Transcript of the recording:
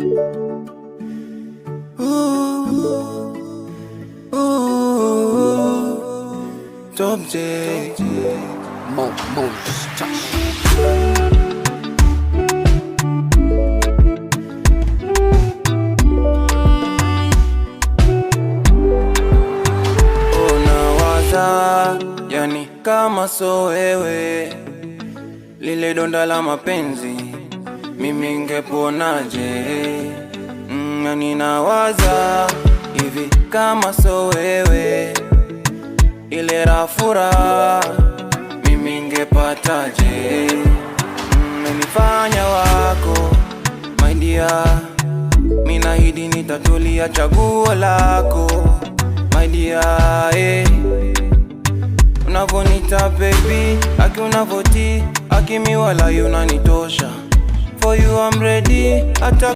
Ooh, ooh, Top J. Mo, Moses, touch. Unawaza, yani kama so wewe, lile donda la mapenzi mimi ngeponaje? Yani nawaza hivi kama so wewe, ile rafura mimi ngepataje? Menifanya wako my dear, minahidi nitatulia chaguo lako my dear, eh. Unavonita baby, aki unavoti, aki mi wala unanitosha. For you I'm ready, hata